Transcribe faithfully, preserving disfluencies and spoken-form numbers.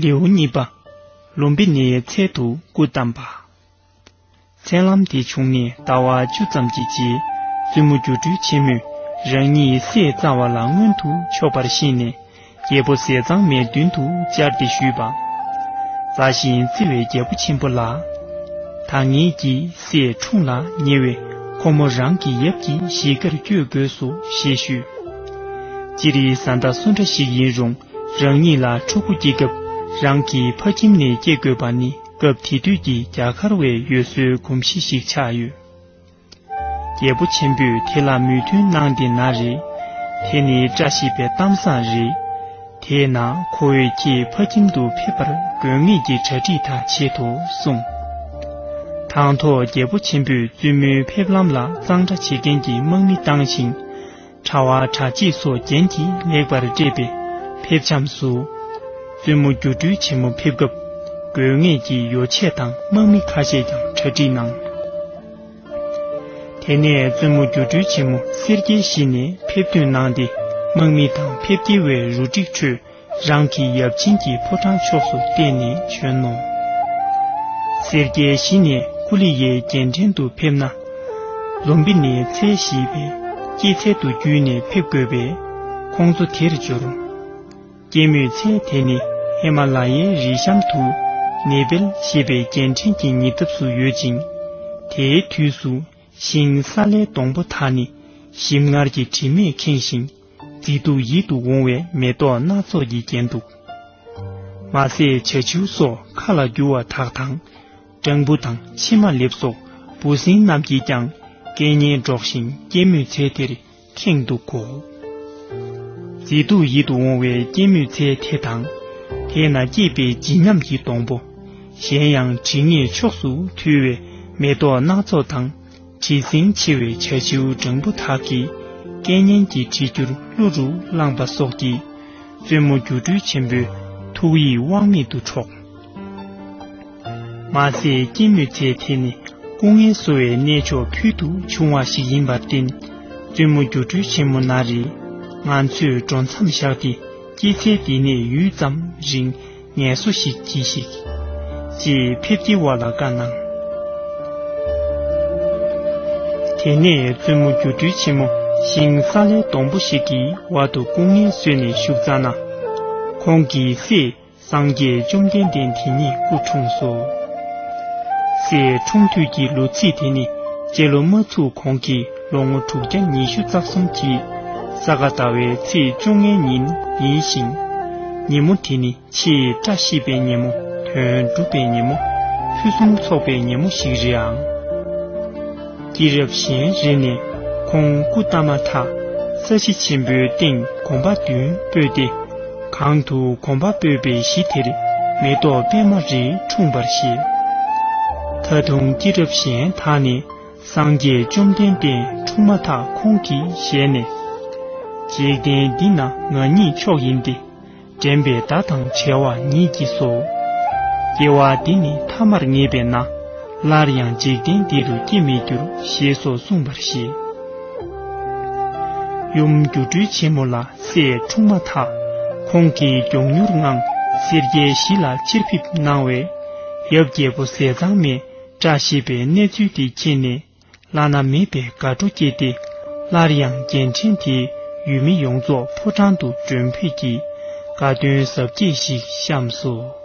ལེའུ་གཉིས་པ། ལུམ་བི་ནིའི་ཚལ་དུ་སྐུ་བལྟམས་པ། མཚན་ལམ་དེ་བྱུང་ནས་ཟླ་བ་བཅུ་ཙམ་གྱི་རྗེས། བཙུན་མོ་སྒྱུ་འཕྲུལ་ཆེན་མོས་རང་ཉིད་སྲས་བཙའ་བ་ལ་མངོན་དུ་ཕྱོགས་པར་ཤེས་ནས། རྒྱལ་པོ་ཟས་གཙང་མའི་མདུན་དུ་བཅར་ཏེ་ཞུས་པ། མཛའ་ཞིང་བརྩེ་བའི་རྒྱལ་པོ་ཆེན་པོ་ལགས། ད་ངེད་ཀྱི་སྲས་འཁྲུངས་ལ་ཉེ་བས། ཁོ་མོ་རང་གི་ཡབ་ཀྱི་གཞིས་ཀར་བསྐྱོད་དགོས་སོ་ཞེས་ཞུས། སྤྱིར་བཟའ་ཟླ་སུ་འདྲ་ཞིག་ཡིན་རུང་། རང་ཉིད་ལ་ཕྲུ་གུ་སྐྱེ་སྐབས་རང་གི་ཕ་ཁྱིམ་ནས་སྐྱེ་དགོས་པ་ནི། སྐབས་དེ་དུས་ཀྱི་རྒྱ་གར་བའི་འོས་བཟོའི་གོམས་གཤིས་ཤིག་ཆགས་ཡོད། རྒྱལ་པོ་ཆེན་པོས་དེ་ལ་མོས་མཐུན་གནང་སྟེ་ན་རེ། དེ་ནི་བཀྲ་ཤིས་པའི་གཏམ་བཟང་རེད། དེས་ན་ཁོ་བོས་ཁྱེད་ཕ་ཁྱིམ་དུ་ཕེབས་པར་དགོས་ངེས་ཀྱི་གྲ་སྒྲིག་དག་བྱེད་དོ་གསུངས། དང་ཐོག་རྒྱལ་པོ་ཆེན་པོས་བཙུན་མོའི་ཕེབས་ལམ་ལ་གཙང་སྦྲ་བྱེད་མཁན་གྱི་དམག་མི་བཏང་ཞིང་། དྲ་བ་དྲ་ཕྱེད་སོགས་རྒྱན་གྱིས་ལེགས་པར་སྤྲས་པའི་ཕེབས་བྱམས་སུ། བཙུན་མོ་སྒྱུ་འཕྲུལ་ཆེན་མོ་ཕེབས་སྐབས་དགོས་ངེས་ཀྱི་ཡོ་བྱད་དང་དམག་མི་ཁ་ཤས་ཀྱང་གྲ་སྒྲིག་གནང་། དེ་ནས་བཙུན་མོ་སྒྱུ་འཕྲུལ་ཆེན་མོ་སེར་སྐྱའི་གཞི་ནས་ཕེབས་ཐོན་གནང་སྟེ། དམག་མི་དང་ཕེབས་སྐྱེལ་བའི་རུ་སྒྲིག་ཁྲོད་རང་གི་ཡབ་ཆེན་གྱི་ཕོ་བྲང་ཕྱོགས་སུ་བལྟས་ནས་བྱོན་ནོ། སེར་སྐྱའི་གཞི་ནས་ཀུ་ལི་ཡའི་རྒྱལ་ཕྲན་དུ་ཕེབས་ན། ལུམ་བི་ནིའི་ཚལ་ཞེས་པའི་སྐྱེད་ཚལ་དུ་བརྒྱུད་ནས་ཕེབས་དགོས་པས། ཁོང་ཚོ་དེར་འབྱོར། སྐྱེད་མོས་ཚལ་དེ་ནི་ཧི་མ་ལ་ཡའི་རི་གཤམ་དུ་ནེ་པལ་ཞེས་པའི་རྒྱལ་ཕྲན་གྱི་ཉེ་འདབས་སུ་ཡོད་ཅིང་། དེའི་དུས་སུ་ཤིང་ས་ལའི་སྡོང་པོ་དག་ནི་ཞིམ་མངར་གྱི་དྲི་མས་ཁེངས་ཤིང་། མཛེས་སྡུག་ཡིད་དུ་འོང་བའི་མེ་ཏོག་སྣ་ཚོགས་ཀྱིས་བརྒྱན་འདུག། མ་ཟད་བྱ་བྱིའུ་སོགས་མཁའ་ལ་རྒྱུ་བ་དག་དང་། སྦྲང་བུ་དང་ཕྱེ་མ་ལེབ་སོགས་འབུ་སྲིན་རྣམས་ཀྱིས་ཀྱང་སྐད་སྙན་སྒྲོག་བཞིན་སྐྱེད་མོས་ཚལ་དེར་ཁེངས་འདུག་གོ། མཛེས་སྡུག་ཡིད་དུ་འོང་བའི་སྐྱེད་མོས་ཚལ་དེ་དང་། དེ་ན་སྐྱེས་པའི་བརྗིད་ཉམས་ཀྱི་སྡོང་པོ། གཞན་ཡང་དྲི་ངད་ཕྱོགས་སུ་འཐུལ་བའི་མེ་ཏོག་སྣ་ཚོགས་དང་། དྲི་ཟིང་ཆེ་བའི་བྱ་བྱིའུ་སྦྲང་བུ་དག་གིས་སྐད་སྙན་གྱི་གྲེ་འགྱུར་གླུ་རུ་བླངས་པ་སོགས་ཀྱིས། བཙུན་མོ་སྒྱུ་འཕྲུལ་ཆེན་པོའི་ཐུགས་ཡིད་དབང་མེད་དུ་འཕྲོག། མ་ཟད་སྐྱེད་མོས་ཚལ་དེ་ནི་སྐུ་ངལ་གསོ་བའི་གནས་མཆོག་ཕུལ་དུ་བྱུང་བ་ཞིག་ཡིན་པར་བརྟེན། བཙུན་མོ་སྒྱུ་འཕྲུལ་ཆེན་མོ་ན་རེ། ང་ཚོས་འགྲོ་མཚམས་བཞག་སྟེ་སྐྱེད་ཚལ་འདི་ནས་ཡུད་ཙམ་རིང་ངལ་གསོ་ཞིག་གྱིས་ཤིག། ཅེས་ཕེབས་སྐྱེལ་བ་ལ་བཀའ་གནང་། དེ་ནས་བཙུན་མོ་སྒྱུ་འཕྲུལ་ཆེན་མོ་ཤིང་ས་ལའི་སྡོང་པོ་ཞིག་གི་འོག་ཏུ་སྐུ་ངལ་གསོས་ནས་བཞུགས་ཙ་ན། ཁོང་གི་སྲས་སངས་རྒྱས་བཅོམ་ལྡན་འདས་དེ་ཉིད་སྐུ་འཁྲུངས་སོ། སྲས་འཁྲུངས་དུས་ཀྱི་ལོ་ཚིགས་དེ་ནི་སྤྱི་ལོ་མ་ཚུགས་གོང་གི་ལོ་ངོ་དྲུག་བརྒྱ་ཉི་ཤུ་རྩ་གསུམ་གྱི་ས་ག་ཟླ་བའི་ཚེས་བཅོ་ལྔའི་ཉིན་ཡིན་ཞིང་། ཉིན་མོ་དེ་ནི་ཆེས་བཀྲ་ཤིས་པའི་ཉིན་མོ། དོན་འགྲུབ་པའི་ཉིན་མོ། ཕུན་སུམ་ཚོགས་པའི་ཉིན་མོ་ཞིག་རེད་ཨང་། སྐྱེས་རབས་གཞན་རེ་ནས་ཁོང་སྐུ་བལྟམས་མ་ཐག་ས་གཞི་ཆེན་པོའི་སྟེང་གོམ་པ་བདུན་སྤོས་ཏེ། གང་དུ་གོམ་པ་སྤོས་པའི་གཞི་དེར་མེ་ཏོག་པད་མ་རེ་འཁྲུངས་པར་བཤད། ད་དུང་སྐྱེས་རབས་གཞན་དག་ནས་སངས་རྒྱས་བཅོམ་ལྡན་འདས་འཁྲུངས་མ་ཐག་ཁོང་གི་ཞལ་ནས། འཇིག་རྟེན་འདི་ན་ང་ཉིད་མཆོག་ཡིན་ཏེ། འདྲེན་པའི་མདའ་དང་བྲལ་བ་ཉིད་ཀྱིས་སོ། སྐྱེ་བ་འདི་ནི་ཐ་མར་ངེས་པས་ན། སླར་ཡང་འཇིག་རྟེན་འདི་རུ་སྐྱེ་མི་འགྱུར་ཞེས་སོགས་གསུངས་པར་བཤད། ཡུམ་སྒྱུ་འཕྲུལ་ཆེན་མོ་ལ་སྲས་འཁྲུངས་མ་ཐག་ཁོང་གིས་མགྱོགས་མྱུར་ངང་སེར་སྐྱའི་གཞི་ལ་ཕྱིར་ཕེབས་གནང་བས། ཡབ་རྒྱལ་པོ་ཟས་གཙང་མས་བཀྲ་ཤིས་པའི་གནས་ཚུལ་དེ་མཁྱེན་ནས། བླ་ན་མེད་པའི་དགའ་སྤྲོ་སྐྱེས་ཏེ། སླར་ཡང་རྒྱལ་ཕྲན་དེའི་ཡུལ་མི་ཡོངས་རྫོགས་ཕོ་བྲང་དུ་མགྲོན་ཕེབས་ཀྱི་དགའ་སྟོན་གཟབ་རྒྱས་ཤིག་བཤམས་སོ།